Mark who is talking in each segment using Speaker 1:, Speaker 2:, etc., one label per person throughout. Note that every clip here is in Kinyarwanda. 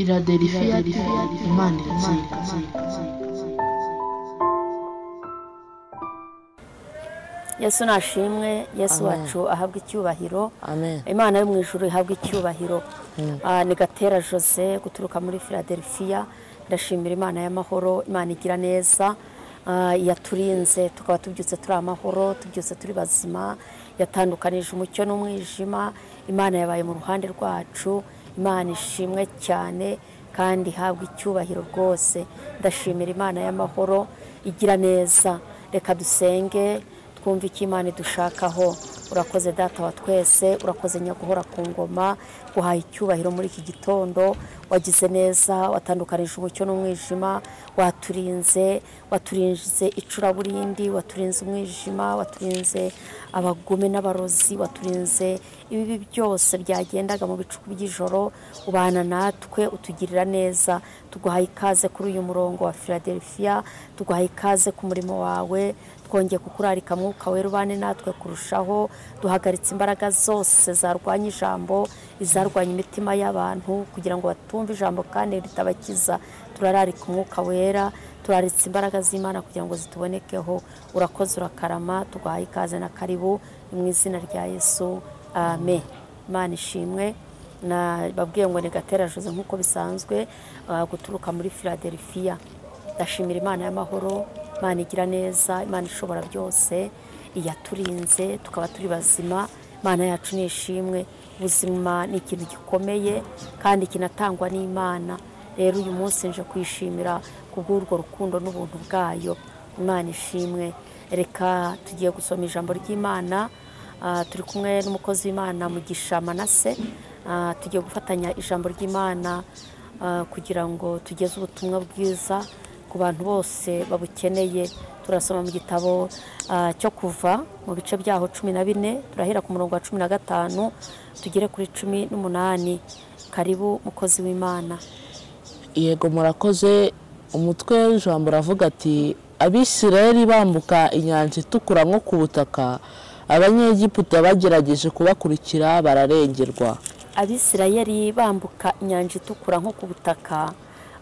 Speaker 1: Philadelphia Imana iratsinda.
Speaker 2: Yesu nashimwe, Yesu wacu ahabwa icyubahiro. Imana yo mu ijuru ihabwa icyubahiro. Ni Gatera Jose guturuka muri Philadelphia. Ndashimira Imana y'amahoro, Imana igira neza, yaturinze tukaba tubyutse turi amahoro, tubyutse turi bazima, yatandukanije umucyo n'umwijima. Imana yabaye mu ruhande rwacu. Imana ishimwe cyane kandi ihabwa icyubahiro rwose. Ndashimira Imana y'amahoro igira neza. Reka dusenge twumve icyo Imana idushakaho. Urakoze Data wa twese, urakoze Nyaguhora ku ngoma, guhaye icyubahiro muri iki gitondo. Wagize neza, watandukanije umucyo n'umwijima, waturinze, waturinze icuraburindi, waturinze umwijima, waturinze abagome n'abarozi, waturinze ibibi byose byagendaga mu bicuku by'ijoro. Ubana natwe, utugirira neza. Tuguhaye ikaze kuri uyu murongo wa Philadelphia, tuguhaye ikaze ku murimo wawe. Twongeye kukurarika Mwuka Wera ubane natwe kurushaho. Duhagaritse imbaraga zose zarwanya ijambo, izarwanya imitima y'abantu kugira ngo batumve ijambo kandi ritabakiza. Turararika Umwuka Wera, turaritse imbaraga z'Imana kugira ngo zitubonekeho. Urakoze, urakarama, tuguhaye ikaze na karibu mu izina rya Yesu, amen. Imana ishimwe. Na babwiye ngo ni Gatera Jose nk'uko bisanzwe, guturuka muri Philadelphia. Ndashimira Imana y'amahoro, Imana igira neza, Imana ishobora byose, iyaturinze tukaba turi bazima. Imana yacu ni ishimwe. Ubuzima ni ikintu gikomeye kandi kinatangwa n'Imana. Rero uyu munsi nje kwishimira kubw'urwo rukundo n'ubuntu bwayo. Imana ishimwe. Reka tugiye gusoma ijambo ry'Imana. Turi kumwe n'umukozi w'Imana Mugisha Manase. Tugiye gufatanya ijambo ry'Imana kugira ngo tugeze ubutumwa bwiza ku bantu bose babukeneye. Turasoma mu gitabo cyo Kuva mu bice byaho 14, turahera ku murongo wa 15 tugere kuri 18. Karibu mukozi w'Imana.
Speaker 1: Yego, murakoze. Umutwe w'ijambo uravuga ati: Abisirayeli bambuka inyanja itukura nko ku butaka, Abanyegiputa bagerageje kubakurikira bararengerwa.
Speaker 2: Abisirayeli bambuka inyanja itukura nko ku butaka,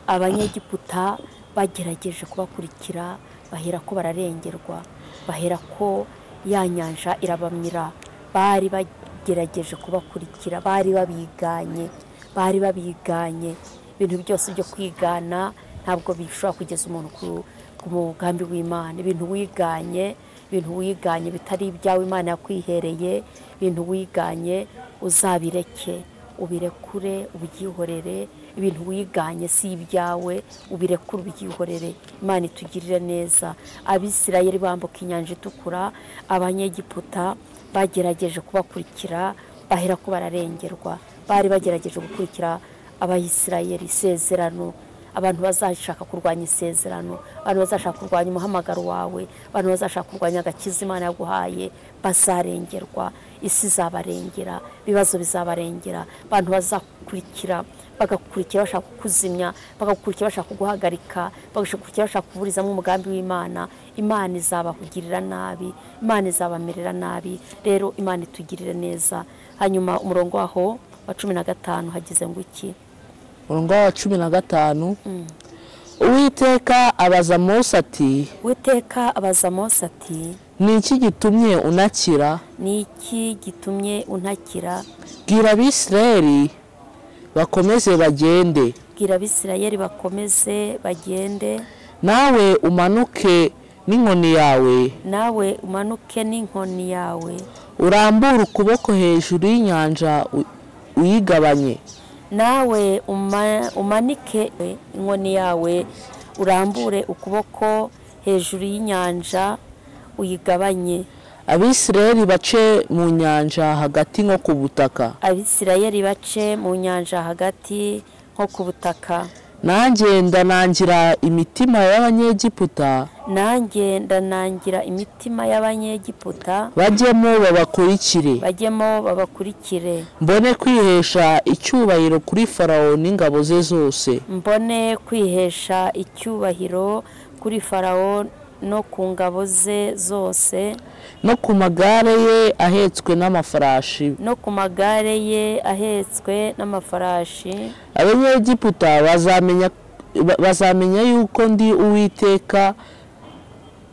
Speaker 2: Abanyegiputa bagerageje kubakurikira bahera ko bararengerwa, bahera ko ya nyanja irabamira. Bari bagerageje kubakurikira, bari babiganye, bari babiganye. Ibintu byose byo kwigana ntabwo bishobora kugeza umuntu ku mugambi w'Imana. Ibintu wiganye, ibintu wiganye bitari ibyawe Imana yakwihereye, ibintu wiganye uzabireke, ubirekure, ubyihorere. Ibintu wiganye si ibyawe, ubirekure, ubyihorere. Imana itugirire neza. Abisirayeli bambuka inyanja itukura, Abanyegiputa bagerageje kubakurikira bahera ko bararengerwa. Bari bagerageje gukurikira Abayisirayeli. Isezerano, abantu bazashaka kurwanya isezerano, abantu bazashaka kurwanya umuhamagaro wawe, abantu bazashaka kurwanya agakiza Imana yaguhaye, bazarengerwa. Isi izabarengera, ibibazo bizabarengera. Abantu bazakurikira, bagakurikira bashaka kukuzimya, bagakurikira bashaka kuguhagarika, bagakurikira bashaka kuburizamo umugambi w'Imana. Imana izabakugirira nabi, Imana izabamerera nabi. Rero Imana itugirire neza. Hanyuma umurongo waho wa 15 hagize ngo iki?
Speaker 1: Umurongo wa 15, Uwiteka abaza Mose ati:
Speaker 2: Uwiteka abaza Mose ati,
Speaker 1: ni iki gitumye unakira?
Speaker 2: Ni iki gitumye untakira?
Speaker 1: Bwira Abisirayeli bakomeze bagende.
Speaker 2: Bwira Abisirayeli bakomeze bagende.
Speaker 1: Nawe umanuke n'inkoni yawe.
Speaker 2: Nawe umanuke n'inkoni yawe.
Speaker 1: Urambure ukuboko hejuru y'inyanja uyigabanye.
Speaker 2: Nawe umanike inkoni yawe, urambure ukuboko hejuru y'inyanja uyigabanye.
Speaker 1: Abisirayeli bace mu nyanja hagati nko ku butaka.
Speaker 2: Abisirayeli bace mu nyanja hagati nko ku butaka.
Speaker 1: Nanjye ndanangira imitima y'Abanyegiputa.
Speaker 2: Nanjye ndanangira imitima y'Abanyegiputa.
Speaker 1: Bajyemo babakurikire.
Speaker 2: Bajyemo babakurikire.
Speaker 1: Mbone kwihesha icyubahiro kuri Farawo n'ingabo ze zose.
Speaker 2: Mbone kwihesha icyubahiro kuri Farawo no ku ngabo ze zose,
Speaker 1: no ku magare ye ahetswe n'amafarashi,
Speaker 2: no ku magare ye ahetswe n'amafarashi.
Speaker 1: Abanyegiputa bazamenya yuko ndi Uwiteka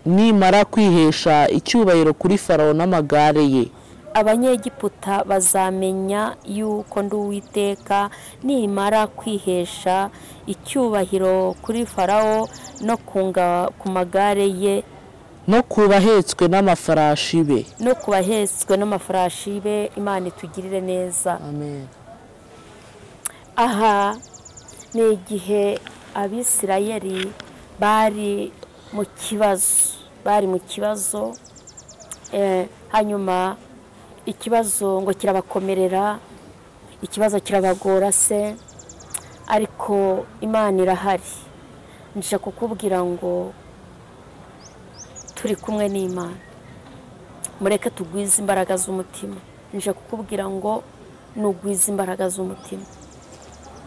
Speaker 1: nimara kwihesha icyubahiro kuri Farawo n'amagare ye.
Speaker 2: Abanyegiputa bazamenya yuko ndi Uwiteka nimara kwihesha icyubahiro kuri Farawo no ku magare ye,
Speaker 1: no kubahetswe n'amafarashi be,
Speaker 2: no kubahetswe n'amafarashi be. Imana itugirire neza.
Speaker 1: Amen.
Speaker 2: Aha ni igihe Abisirayeli bari mu kibazo, bari mu kibazo, hanyuma ikibazo ngo kirabakomerera, ikibazo kirabagora se, ariko Imana irahari. Nje kukubwira ngo turi kumwe n'Imana, mureke tugwize imbaraga z'umutima. Nje kukubwira ngo nugwize imbaraga z'umutima,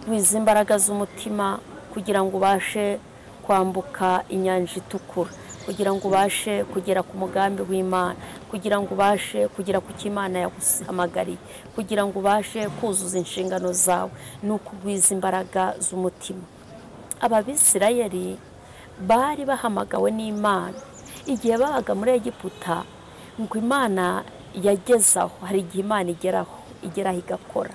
Speaker 2: gwize imbaraga z'umutima kugira ngo ubashe kwambuka inyanja itukura, kugira ngo ubashe kugera ku mugambi w'Imana, kugira ngo ubashe kugera ku cyo Imana yaguhamagariye, kugira ngo ubashe kuzuza inshingano zawe, ni ukugwiza imbaraga z'umutima. Abisirayeli bari bahamagawe n'Imana igihe babaga muri Egiputa, ngo Imana yagezaho, hari igihe Imana igeraho, igeraho igakora,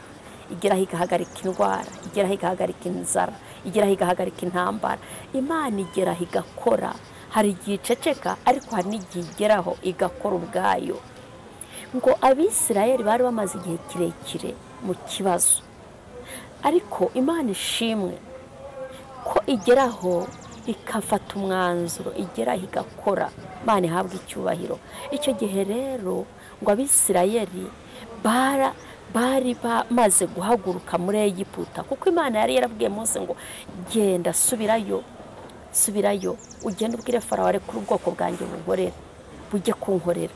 Speaker 2: igeraho igahagarika indwara, igeraho igahagarika inzara, igeraho igahagarika intambara. Imana igeraho igakora. Hari igihe iceceka, ariko hari n'igihe igeraho igakora ubwayo. Ngo Abisirayeli bari bamaze igihe kirekire mu kibazo, ariko Imana ishimwe ko igeraho ikafata umwanzuro, igeraho igakora. Imana ihabwa icyubahiro. Icyo gihe rero ngo Abisirayeli bari bamaze guhaguruka muri Egiputa, kuko Imana yari yarabwiye Mose ngo genda subirayo, subirayo ugende ubwire Farawo arekure ubwoko bwanjye bugorera, bujye kunkorera.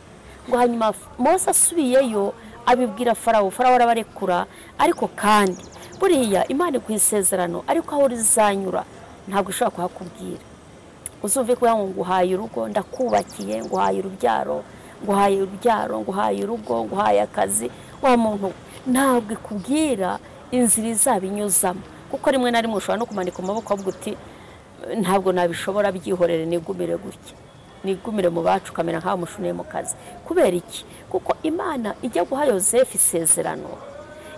Speaker 2: Ngo hanyuma Mose asubiyeyo abibwira Farawo, Farawo arabarekura. Ariko kandi buriya Imana iguha isezerano, ariko aho rizanyura ntabwo ishobora kuhakubwira. Uzumve ko ngo nguhaye urugo, ndakubakiye, nguhaye urubyaro, nguhaye urubyaro, nguhaye urugo, nguhaye akazi, wa muntu ntabwo ikubwira inzira izabinyuzamo, kuko rimwe na rimwe ushobora no kumanika amaboko avuga uti ntabwo nabishobora, byihorere nigumire gutya, nigumire mu bacu, kamera nkaho mushuniye mu kazi. Kubera iki? Kuko Imana ijya guha Yosefu isezerano,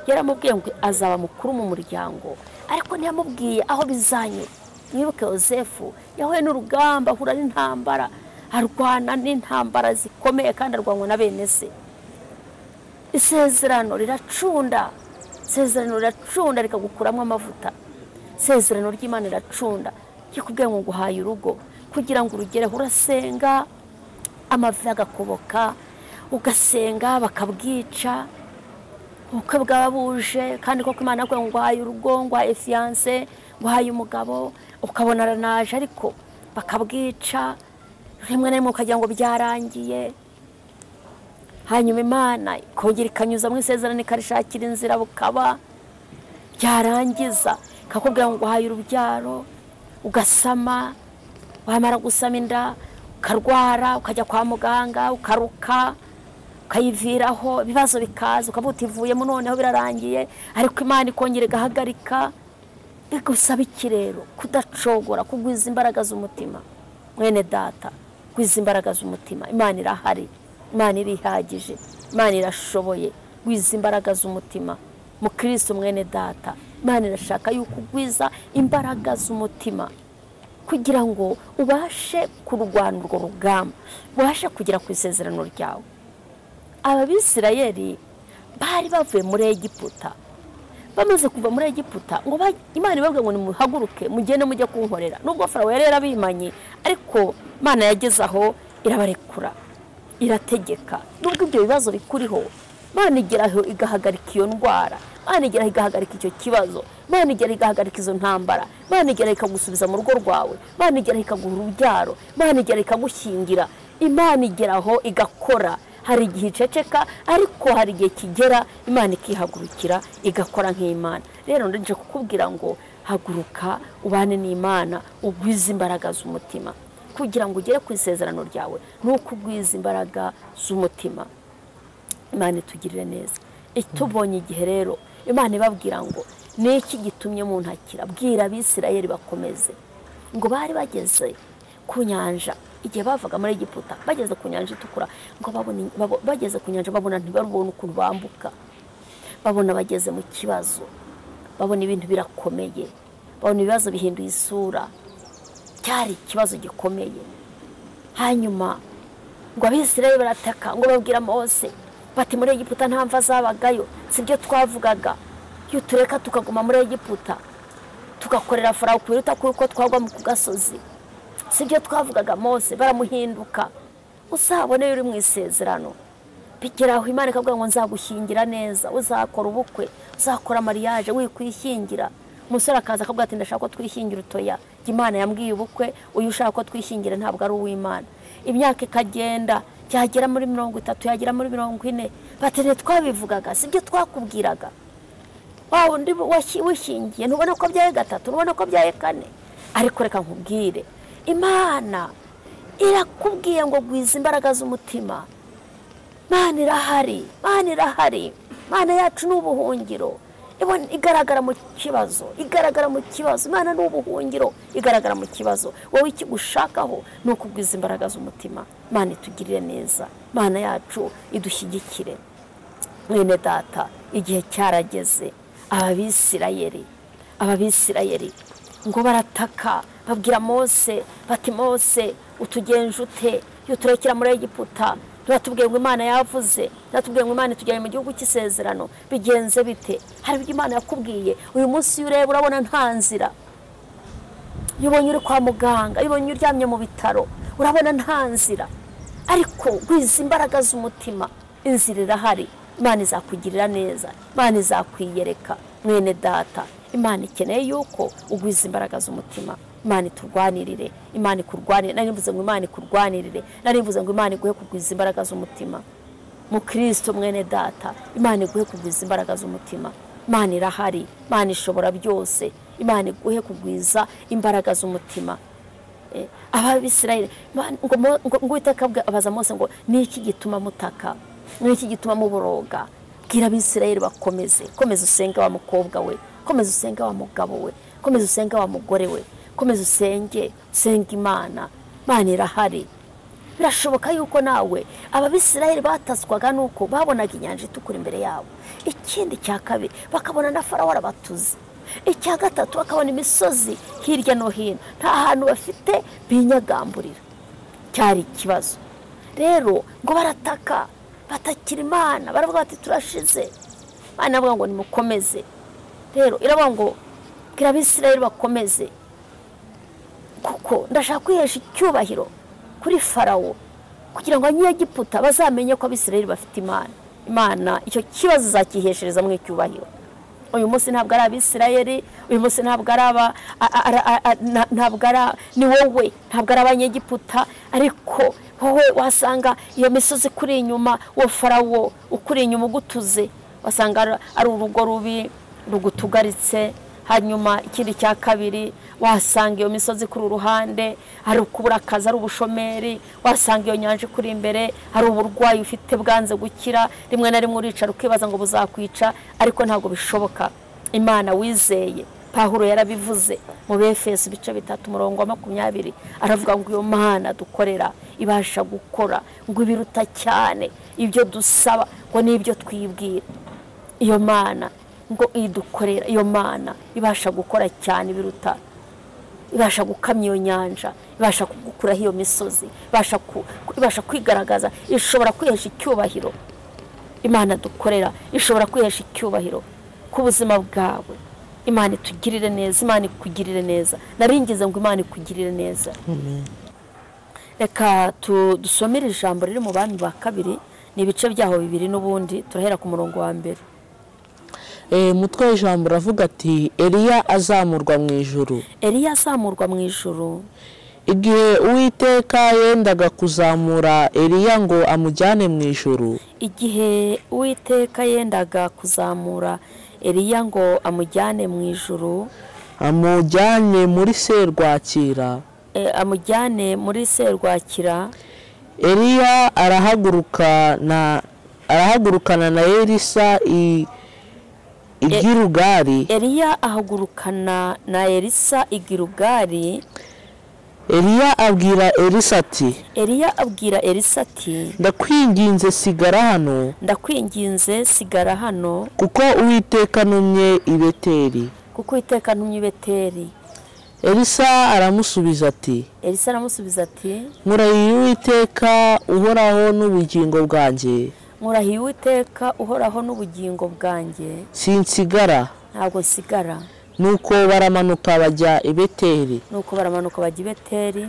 Speaker 2: yaramubwiye ngo azaba mukuru mu muryango, ariko ntiyamubwiye aho bizanyura. Mwibuke Yosefu yahuye n'urugamba, ahura n'intambara, arwana n'intambara zikomeye, kandi arwanwa na bene se. Isezerano riracunda, isezerano riracunda rikagukuramo amavuta. Isezerano ry'Imana riracunda, kikubwiye ngo nguhaye urugo, kugira ngo urugereho urasenga, amavi agakoboka, ugasenga bakabwica, ubukwe bwaba buje, kandi koko Imana yakubwiye ngo nguhaye urugo, nguhaye fiance, nguhaye umugabo, ukabona aranaje, ariko bakabwica, rimwe na rimwe ukagira ngo byarangiye. Hanyuma Imana ikongera ikanyuza mu isezerano, ikarishakira inzira, bukaba byarangiza ikakubwira ngo nguhaye urubyaro, ugasama, wamara gusama inda ukarwara, ukajya kwa muganga, ukaruka, ukayiviraho, ibibazo bikaza, ukavuga uti ivuyemo noneho birarangiye, ariko Imana ikongera igahagarika. Bigusaba iki rero? Kudacogora, kugwiza imbaraga z'umutima. Mwene data, gwiza imbaraga z'umutima. Imana irahari, Imana irihagije, Imana irashoboye. Gwiza imbaraga z'umutima mukristo mwene data. Imana irashaka yuko ugwiza imbaraga z'umutima kugira ngo ubashe kurwana urwo rugamba, ubashe kugera ku isezerano ryawe. Abisirayeli bari bavuye muri Egiputa, bamaze kuva muri Egiputa ngo Imana ibabwira ngo nimuhaguruke mugende mujye kunkorera. Nubwo Farawo yari yarabimanye, ariko Imana yageze aho irabarekura, irategeka. Nubwo ibyo bibazo bikuriho, Imana igeraho igahagarika iyo ndwara, Imana igeraho igahagarika icyo kibazo, Imana igeraho igahagarika izo ntambara, Imana igeraho ikagusubiza mu rugo rwawe, Imana igeraho ikaguha urubyaro, Imana igeraho ikagushyingira, Imana igeraho igakora. Hari igihe iceceka, ariko hari igihe kigera Imana ikihagurukira igakora nk'Imana. Rero nje kukubwira ngo haguruka ubane n'Imana, ugwize imbaraga z'umutima. Kugira ngo ugere ku isezerano ryawe ni uko ugwiza imbaraga z'umutima. Imana itugirire neza. Itubonye igihe rero Imana ibabwira ngo niki gitumye muntakira, bwira Abisirayeli bakomeze. Ngo bari bageze ku nyanja igihe bavaga muri Egiputa, bageze ku nyanja itukura, ngo babone bageze ku nyanja babona ntibarubona ukuntu bambuka, babona bageze mu kibazo, babona ibintu birakomeye, babona ibibazo bihinduye isura. Cyari ikibazo gikomeye. Hanyuma ngo Abisirayeli barataka, ngo babwira Mose bati muri Egiputa nta mva zabagayo, sibyo twavugaga, iyo tureka tukaguma muri Egiputa tugakorera Farawo kubiruta kuko twagwa mu gasozi, sibyo twavugaga. Mose baramuhinduka. Uzabone uri mu isezerano bigeraho Imana ikavuga ngo nzagushyingira neza, uzakora ubukwe, uzakora mariage, wikwishyingira. Umusore akaza akavuga ati ndashaka ko twishyingira utoya, Imana yambwiye ubukwe, uyu ushaka ko twishyingira ntabwo ari uw'Imana. Imyaka ikagenda, yagera muri 30, yagera muri 40, bati twabivugaga, sibyo twakubwiraga. Wa undi wishingiye ntubona ko byaye gatatu, ntubona ko byaye kane. Ariko reka nkubwire, Imana irakubwiye ngo gwiza imbaraga z'umutima. Imana irahari, Imana irahari. Imana yacu ni ubuhungiro, igaragara mu kibazo, igaragara mu kibazo. Imana ni ubuhungiro, igaragara mu kibazo. Wowe ikigushakaho ni ukugwiza imbaraga z'umutima. Imana itugirire neza, Imana yacu idushyigikire. Mwene data, igihe cyarageze. Abisirayeli ngo barataka, babwira Mose bati Mose utugenje ute, iyo turekera muri Egiputa, turatubwiye ngo Imana yavuze, turatubwiye ngo Imana itujyanye mu gihugu cy'isezerano, bigenze bite? Hari ibyo Imana yakubwiye uyu munsi ureba urabona nta nzira. Iyo ubonye uri kwa muganga, iyo ubonye uryamye mu bitaro, urabona nta nzira. Ariko gwiza imbaraga z'umutima, inzira irahari. Imana izakugirira neza, Imana izakwiyereka. Mwene data, Imana ikeneye yuko ugwiza imbaraga z'umutima. Imana iturwanirire, Imana ikurwanirire. Nari mvuze ngo Imana ikurwanirire, nari mvuze ngo Imana iguhe kugwiza imbaraga z'umutima. Mu Kristo mwene data, Imana iguhe kugwiza imbaraga z'umutima. Imana irahari, Imana ishobora byose. Imana iguhe kugwiza imbaraga z'umutima. Abisirayeli ngo Uwiteka abaza Mose ngo niki gituma mutaka, niki gituma muboroga? Bwira Abisirayeli bakomeze. Komeza usenge wa mukobwa we, komeza usenge wa mugabo we, komeza usenge wa mugore we, komeza usenge, usenge Imana. Imana irahari. Birashoboka yuko nawe Abisirayeli bataswaga nuko babonaga inyanja itukura imbere yabo. Ikindi cya kabiri bakabona na Farawo arabatuze. Icya gatatu bakabona imisozi hirya no hino, nta hantu bafite binyagamburira. Cyari ikibazo. Rero ngo barataka, batakira Imana, baravuga bati turashize. Imana avuga ngo nimukomeze. Rero iravuga ngo bwira Abisirayeli bakomeze, kuko ndashaka kwihesha icyubahiro kuri Farawo, kugira ngo Abanyegiputa bazamenye ko Abisirayeli bafite Imana. Imana icyo kibazo izakiheshereza mu icyubahiro. Uyu munsi ntabwo ari Abisirayeli, uyu munsi ntabwo ari aba, ntabwo ari ni wowe, ntabwo ari Abanyegiputa, ariko wowe wasanga iyo misozi kuri inyuma, wo Farawo ukuri inyuma ugutuze, wasanga ari urugo rubi rugutugaritse. Hanyuma ikindi cya kabiri wasanga iyo misozi kuri uruhande ari ukubura akazi, ari ubushomeri, wasanga iyo nyanja kuri imbere ari uburwayi ufite bwanze gukira. Rimwe na rimwe uricara ukibaza ngo buzakwica, ariko ntabwo bishoboka. Imana wizeye, Pawulo yarabivuze mu Befeso ibice 3 umurongo wa 20, aravuga ngo iyo Mana dukorera ibasha gukora ngo ibiruta cyane ibyo dusaba ngo n'ibyo twibwira. Iyo Mana ngo idukorera, iyo Mana ibasha gukora cyane ibiruta, ibasha gukamya iyo nyanja, ibasha kugukuraho iyo misozi, ibasha kwigaragaza, ishobora kwihesha icyubahiro. Imana dukorera ishobora kwihesha icyubahiro ku buzima bwawe. Imana itugirire neza, Imana ikugirire neza. Naringize ngo Imana ikugirire neza. Reka dusomere ijambo riri mu Bami ba kabiri, ni ibice byaho 2 n'ubundi turahera ku murongo wa 1.
Speaker 1: Mutwe w'ijambo uravuga ati Eliya azamurwa mu ijuru.
Speaker 2: Eliya azamurwa mu ijuru.
Speaker 1: Igihe Uwiteka yendaga kuzamura Eliya ngo amujyane mu ijuru.
Speaker 2: Igihe Uwiteka yendaga kuzamura Eliya ngo amujyane mu ijuru,
Speaker 1: amujyane muri serwakira.
Speaker 2: amujyane muri serwakira.
Speaker 1: Eliya arahagurukana na Elisa i Gilugari.
Speaker 2: Eliya ahagurukana na Elisa i Gilugari.
Speaker 1: Eliya abwira Elisa ati,
Speaker 2: Eliya abwira Elisa ati,
Speaker 1: ndakwinginze sigara hano,
Speaker 2: ndakwinginze sigara hano,
Speaker 1: kuko Uwiteka antumye i Beteli.
Speaker 2: Kuko Uwiteka antumye i Beteli.
Speaker 1: Elisa aramusubiza ati,
Speaker 2: Elisa aramusubiza ati,
Speaker 1: nkurahiye Uwiteka uhoraho n'ubugingo bwanjye,
Speaker 2: nkurahiye Uwiteka uhoraho n'ubugingo bwanjye,
Speaker 1: sinsigara,
Speaker 2: ntabwo nsigara.
Speaker 1: Nuko baramanuka bajya i Beteli.
Speaker 2: Nuko baramanuka bajya i Beteli.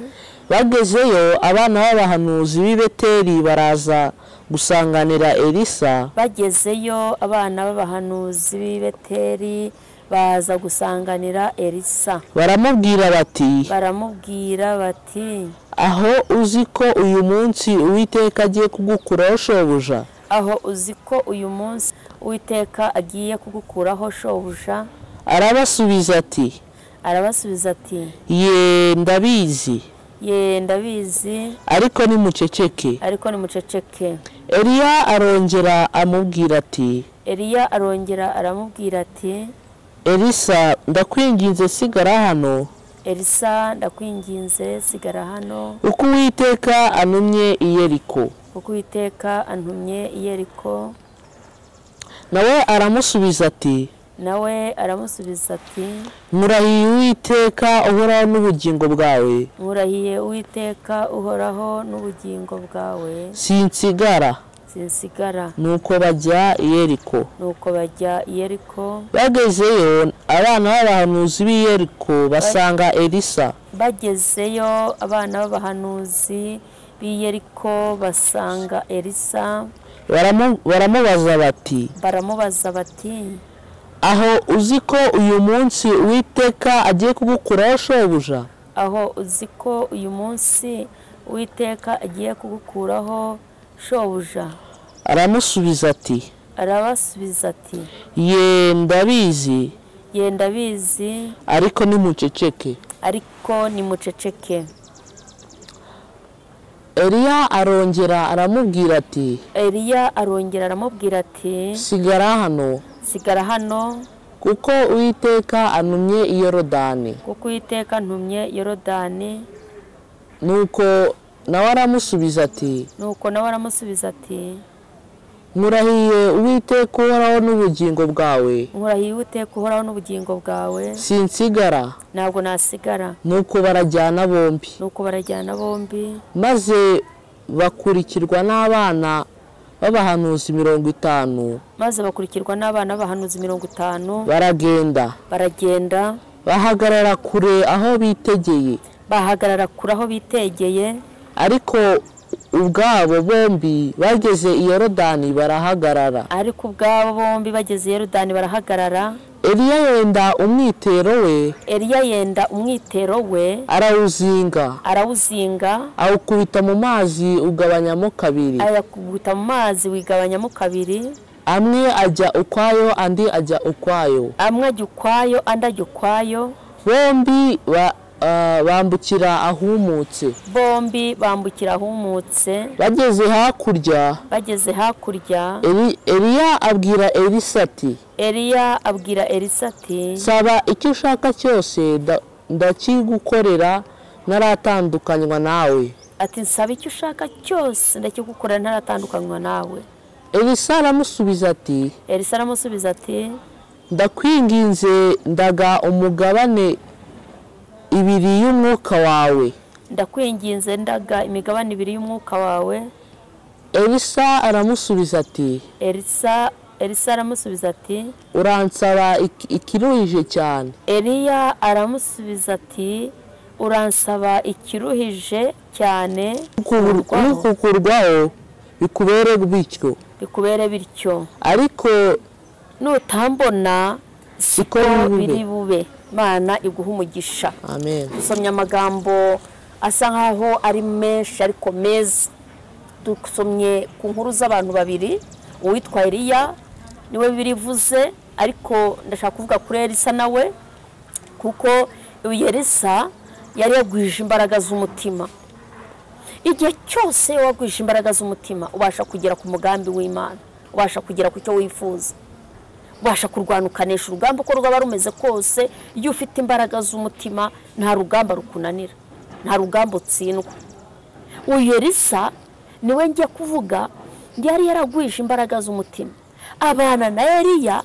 Speaker 1: Bagezeyo abana b'abahanuzi b'i Beteli baraza gusanganira Elisa.
Speaker 2: Bagezeyo abana b'abahanuzi b'i Beteli baza gusanganira Elisa.
Speaker 1: Baramubwira bati,
Speaker 2: baramubwira bati,
Speaker 1: aho uzi ko uyu munsi Uwiteka agiye kugukuraho shobuja?
Speaker 2: Aho uzi ko uyu munsi Uwiteka agiye kugukuraho shobuja?
Speaker 1: Arabasubiza ati,
Speaker 2: arabasubiza ati,
Speaker 1: ye ndabizi,
Speaker 2: ye ndabizi,
Speaker 1: ariko nimuceceke,
Speaker 2: ariko nimuceceke.
Speaker 1: Eliya arongera amubwira ati,
Speaker 2: Eliya arongera aramubwira ati,
Speaker 1: Elisa ndakwinginze sigara hano,
Speaker 2: Elisa ndakwinginze sigara hano,
Speaker 1: uko Uwiteka antumye i Yeriko,
Speaker 2: kuko Uwiteka antumye i Yeriko.
Speaker 1: Nawe aramusubiza ati,
Speaker 2: nawe aramusubiza ati,
Speaker 1: nkurahiye Uwiteka uhoraho n'ubugingo bwawe,
Speaker 2: nkurahiye Uwiteka uhoraho n'ubugingo bwawe,
Speaker 1: sinsigara,
Speaker 2: sinsigara.
Speaker 1: Nuko bajya i Yeriko.
Speaker 2: Nuko bajya i Yeriko.
Speaker 1: Bagezeyo abana b'abahanuzi b'i Yeriko basanga Elisa.
Speaker 2: Bagezeyo abana b'abahanuzi b'i Yeriko basanga Elisa.
Speaker 1: Baramubaza bati,
Speaker 2: baramubaza bati,
Speaker 1: aho uzi ko uyu munsi Uwiteka agiye kugukuraho shobuja?
Speaker 2: Aho uzi ko uyu munsi Uwiteka agiye kugukuraho shobuja?
Speaker 1: Aramusubiza ati,
Speaker 2: arabasubiza ati,
Speaker 1: ye ndabizi,
Speaker 2: ye ndabizi,
Speaker 1: ariko nimuceceke,
Speaker 2: ariko nimuceceke.
Speaker 1: Eliya arongera aramubwira ati,
Speaker 2: Eliya arongera aramubwira ati,
Speaker 1: sigara hano,
Speaker 2: sigara hano,
Speaker 1: kuko Uwiteka antumye i Yorodani,
Speaker 2: kuko Uwiteka antumye Yorodani.
Speaker 1: Nuko nawe aramusubiza ati,
Speaker 2: nuko nawe aramusubiza ati,
Speaker 1: nkurahiye Uwiteka uhoraho n'ubugingo bwawe,
Speaker 2: nkurahiye Uwiteka uhoraho n'ubugingo bwawe,
Speaker 1: sinsigara,
Speaker 2: ntabwo nasigara.
Speaker 1: Nuko barajyana bombi,
Speaker 2: nuko barajyana bombi,
Speaker 1: maze bakurikirwa n'abana b'abahanuzi 50,
Speaker 2: maze bakurikirwa n'abana b'abahanuzi 50.
Speaker 1: Baragenda,
Speaker 2: baragenda,
Speaker 1: bahagarara kure aho bitegeye,
Speaker 2: bahagarara kure aho bitegeye.
Speaker 1: Ariko ubwabo bombi bageze i Yorodani barahagarara.
Speaker 2: Ariko ubwabo bombi bageze i Yorodani barahagarara.
Speaker 1: Eliya yenda umwitero we,
Speaker 2: Eliya yenda umwitero we,
Speaker 1: arawuzinga,
Speaker 2: arawuzinga,
Speaker 1: awukubita mu mazi ugabanyamo kabiri,
Speaker 2: ayakubita mu mazi wigabanyamo kabiri,
Speaker 1: amwe ajya ukwayo andi ajya ukwayo,
Speaker 2: amwe ajya ukwayo andi ajya ukwayo,
Speaker 1: bombi bambukira ahumutse,
Speaker 2: bombi bambukira ahumutse.
Speaker 1: Bageze hakurya,
Speaker 2: bageze hakurya,
Speaker 1: Eliya abwira Elisa ati,
Speaker 2: Eliya abwira Elisa ati,
Speaker 1: saba icyo ushaka cyose ndakigukorera ntaratandukanywa nawe.
Speaker 2: Ati nsaba icyo ushaka cyose ndakigukorera ntaratandukanywa nawe.
Speaker 1: Elisa aramusubiza ati,
Speaker 2: Elisa aramusubiza ati,
Speaker 1: ndakwinginze ndaga umugabane ibiri y'umwuka wawe,
Speaker 2: ndakwinginze ndaga imigabane ibiri y'umwuka wawe.
Speaker 1: Elisa aramusubiza ati,
Speaker 2: Elisa aramusubiza ati,
Speaker 1: uransaba ikiruhije cyane.
Speaker 2: Eliya aramusubiza ati, uransaba ikiruhije cyane,
Speaker 1: nukukurwaho bikubere bityo,
Speaker 2: bikubere bityo,
Speaker 1: ariko
Speaker 2: nutambona siko biri bube. Imana iguha umugisha.
Speaker 1: Amen.
Speaker 2: Dusomye amagambo asa nkaho ari menshi ariko meza. Dusomye ku nkuru z'abantu babiri, uwitwa Eliya niwe birivuze, ariko ndashaka kuvuga kuri Elisa nawe, kuko uyu Elisa Yari yagwije imbaraga z'umutima. Igihe cyose wagwije imbaraga z'umutima ubasha kugera ku mugambi w'Imana, ubasha kugera ku cyo wifuza, ubasha kurwana ukanesha urugamba uko rwaba rumeze kose. Iyo ufite imbaraga z'umutima nta rugamba rukunanira, nta rugamba utsindwa. Uyu Elisa niwe ngiye kuvuga, yari yaragwije imbaraga z'umutima. Abana na Eliya,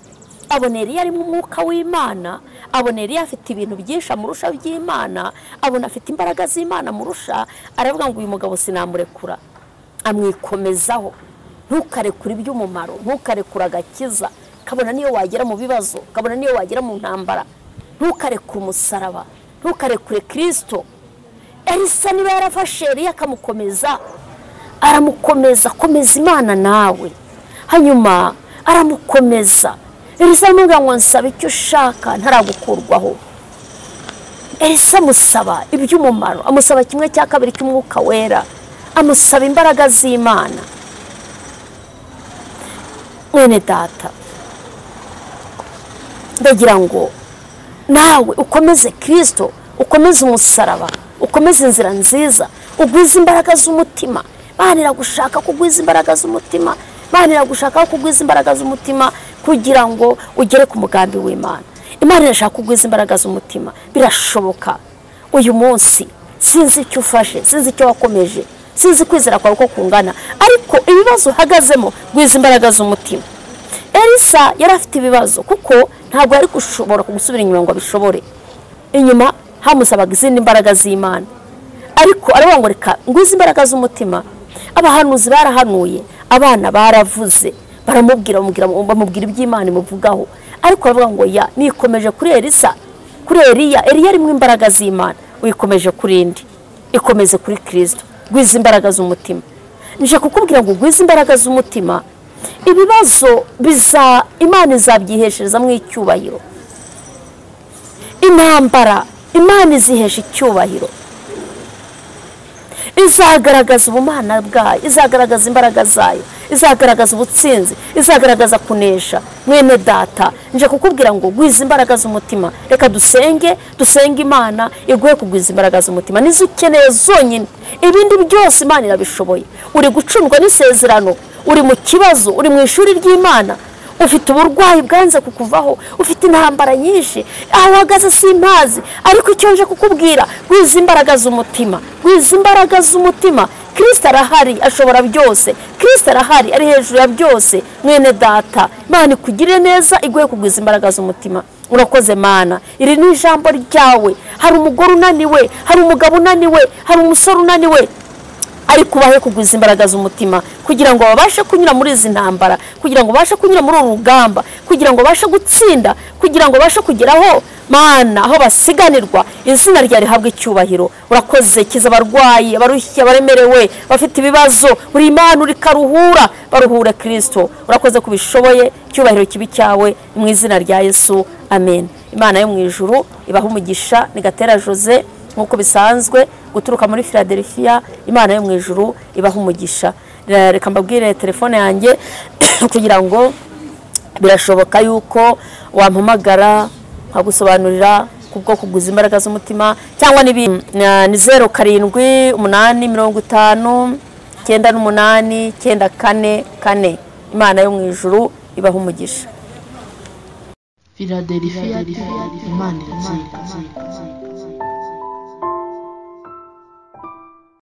Speaker 2: abona Eliya ari mu mwuka w'Imana, abona Eliya afite ibintu byinshi amurusha by'Imana, abona afite imbaraga z'Imana amurusha, aravuga ngo uyu mugabo sinamurekura, amwikomezaho. Ntukarekure iby'umumaro, ntukarekure agakiza, kabona niyo wagera mu bibazo, kabona niyo wagera mu ntambara, ntukarekure umusaraba, ntukarekure Kristo. Elisa niba yarafashe Eliya akamukomeza, aramukomeza, komeza Imana nawe. Hanyuma aramukomeza. Elisa aramubwira ngo nsaba icyo ushaka ntaragukurwaho. Elisa amusaba iby'umumaro, amusaba kimwe cya kabiri cy'umwuka wera, amusaba imbaraga z'Imana. Mwene data, ndagira ngo nawe ukomeze Kristo, ukomeze umusaraba, ukomeze inzira nziza, ugwize imbaraga z'umutima. Imana iragushaka kugwiza imbaraga z'umutima, Imana iragushaka kugwiza imbaraga z'umutima kugira ngo ugere ku mugambi w'Imana. Imana irashaka kugwiza imbaraga z'umutima, birashoboka. Uyu munsi sinzi icyo ufashe, sinzi icyo wakomeje, sinzi kwizera kwawe uko kungana, ariko ibibazo uhagazemo gwiza imbaraga z'umutima. Elisa yari afite ibibazo kuko ntabwo yari gushobora gusubira inyuma ngo abishobore. Inyuma hamusabaga izindi mbaraga z'Imana, ariko aravuga ngo reka ngwize imbaraga z'umutima. Abahanuzi barahanuye, abana baravuze, baramubwira, bamubwira iby'Imana imuvugaho, ariko aravuga ngo ya nikomeje kuri Elisa, kuri Eliya. Eliya ari mu imbaraga z'Imana, wikomeje kuri indi, ikomeze kuri Kristo. Gwiza imbaraga z'umutima. Nje kukubwira ngo gwiza imbaraga z'umutima, ibibazo biza Imana izabyiheshereza mu icyubahiro. Intambara Imana izihesha icyubahiro, izagaragaza ubumana bwayo, izagaragaza imbaraga zayo, izagaragaza ubutsinzi, izagaragaza kunesha. Mwene data, nje kukubwira ngo gwiza imbaraga z'umutima. Reka dusenge, dusenge Imana iguhe kugwiza imbaraga z'umutima, nizo ukeneye zonyine. Ibindi byose Imana irabishoboye. Uri gucundwa n'isezerano, uri mu kibazo, uri mu ishuri ry'Imana, ufite uburwayi bwanze kukuvaho, ufite intambara nyinshi, aho uhagaze simpazi, ariko icyo nje kukubwira, gwiza imbaraga z'umutima, gwiza imbaraga z'umutima. Kristo arahari, ashobora byose. Kristo arahari, ari hejuru ya byose. Mwene data, Imana ikugirire neza, iguhe kugwiza imbaraga z'umutima. Urakoze Mana, iri ni ijambo ryawe. Hari umugore unaniwe, hari umugabo unaniwe, hari umusore unaniwe, ariko ubahe kugwiza imbaraga z'umutima kugira ngo babashe kunyura muri izi ntambara, kugira ngo babashe kunyura muri uru rugamba, kugira ngo babashe gutsinda, kugira ngo babashe kugeraho Mana aho basiganirwa. Izina ryawe rihabwe icyubahiro. Urakoze, kiza abarwayi, abarushye, abaremerewe, bafite ibibazo. Uri Imana, uri karuhura, baruhure Kristo. Urakoze kubishoboye, icyubahiro kibi cyawe mu izina rya Yesu, amen. Imana yo mu ijuru ibahe umugisha. Ni Gatera Jose nkuko bisanzwe guturuka muri Philadelphia. Imana yo mu ijuru ibahe umugisha. Reka mbabwire telefone yanjye kugira ngo birashoboka yuko wampamagara nkagusobanurira kubwo kuguza imbaraga z'umutima cyangwa ni 07 8 50 98 94 4. Imana yo mu ijuru ibahe umugisha.
Speaker 1: Philadelphia, Imana iratsinda.